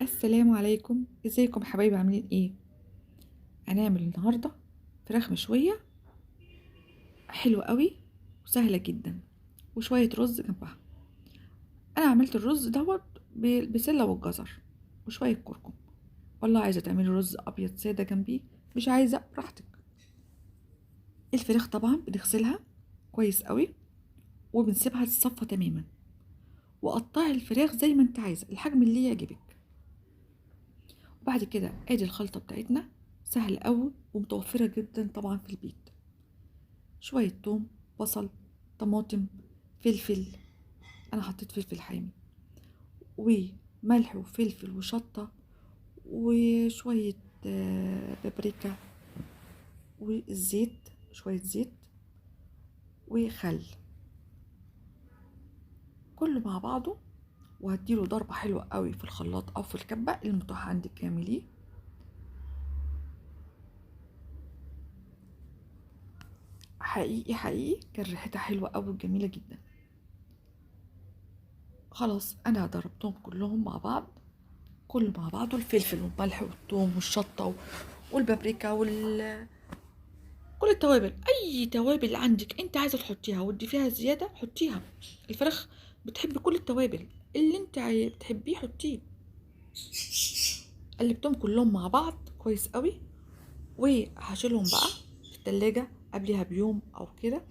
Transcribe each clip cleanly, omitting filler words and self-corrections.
السلام عليكم، ازيكم حبايبي؟ عاملين ايه؟ هنعمل النهارده فراخ مشوية حلوة قوي وسهلة جدا، وشوية رز جنبها. انا عملت الرز دوت بالبسله والجزر وشوية كركم. والله عايزه تعملي رز ابيض ساده جنبيه، مش عايزه براحتك. الفراخ طبعا بنغسلها كويس قوي وبنسيبها تتصفى تماما، وقطعي الفراخ زي ما انت عايزه، الحجم اللي يعجبك. وبعد كده ادي الخلطة بتاعتنا، سهلة قوي ومتوفره جدا طبعا في البيت. شوية توم، بصل، طماطم، فلفل، انا حطيت فلفل حامي، وملح وفلفل وشطه، وشوية بابريكا، والزيت، شوية زيت وخل، كله مع بعضه. وهديله ضربة حلوة قوي في الخلاط او في الكبة المتاح عندك اعمليه. حقيقي حقيقي كان ريحتها حلوة قوي وجميلة جدا. خلاص انا ضربتهم كلهم مع بعض، كله مع بعضه، الفلفل والملح والثوم والشطة والبابريكا كل التوابل، اي توابل عندك انت عايزة تحطيها وتضيفيها زيادة حطيها. الفراخ بتحب كل التوابل اللي انت بتحبيه حطيه. قلبتهم كلهم مع بعض كويس قوي، وهشيلهم بقى في التلاجة قبلها بيوم او كده.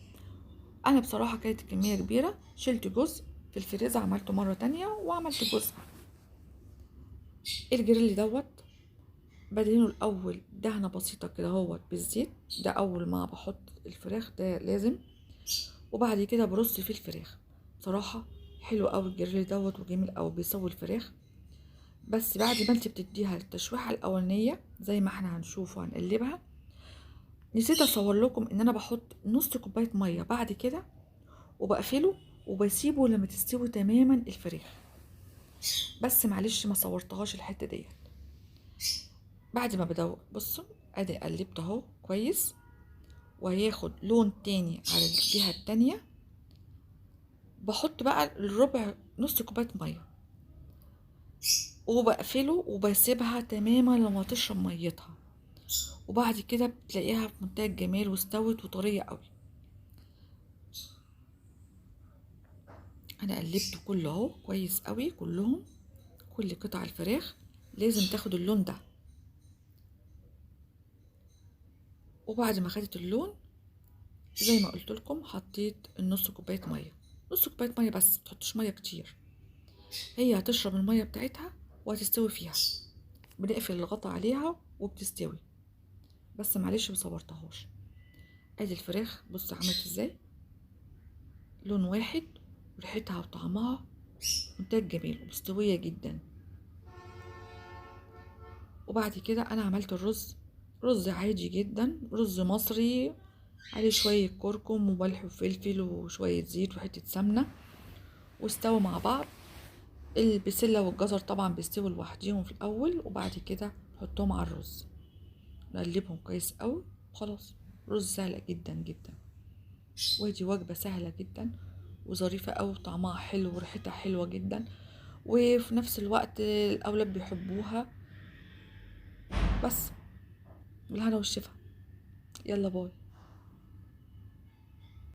انا بصراحة كانت الكمية كبيرة، شلت جزء في الفريزر عملته مرة تانية، وعملت جزء. الجريل دوت بدهنه الاول دهنة بسيطة كده اهوت بالزيت، ده اول ما بحط الفراخ ده لازم، وبعد كده برص فيه الفراخ. بصراحة حلو قوي الجريل دوت وجميل قوي، بيسوي الفراخ. بس بعد ما انت بتديها التشويحة الاولانية زي ما احنا هنشوف وهنقلبها، نسيت اصور لكم ان انا بحط نص كوباية مية بعد كده، وبقفله وبسيبه لما تستوي تماما الفراخ. بس معلش ما صورتهاش الحتة ديت. بعد ما بدوق بصوا ادي قلبت اهو كويس، وهياخد لون تاني على الجهة التانية. بحط بقى الربع نص كوباية مية وبقفله وبسيبها تماما لما تشرب ميتها، وبعد كده بتلاقيها في منتهى الجمال واستوت وطرية قوي. انا قلبته كله اهو كويس قوي، كلهم كل قطع الفراخ لازم تاخد اللون ده. وبعد ما خدت اللون زي ما قلت لكم حطيت النص كوباية مية، نص كوباية مية بس، ما تحطش مية كتير، هي هتشرب المية بتاعتها وهتستوي فيها. بنقفل الغطا عليها وبتستوي. بس معلش مصورتهاش. ادي الفراخ بص عملت ازاي، لون واحد، وريحتها وطعمها منتهى الجمال ومستويه جدا. وبعد كده انا عملت الرز، رز عادي جدا، رز مصري عليه شوية كركم وملح وفلفل وشوية زيت وحتة سمنه، واستوى مع بعض. البسله والجزر طبعا بيستووا لوحديهم في الاول، وبعد كده نحطهم على الرز، نقلبهم كويس قوي وخلاص. رز سهلة جدا جدا، وادي وجبة سهلة جدا وظريفه قوي، وطعمها حلو وريحتها حلوة جدا، وفي نفس الوقت الاولاد بيحبوها. بس بالهنا والشفا، يلا باي.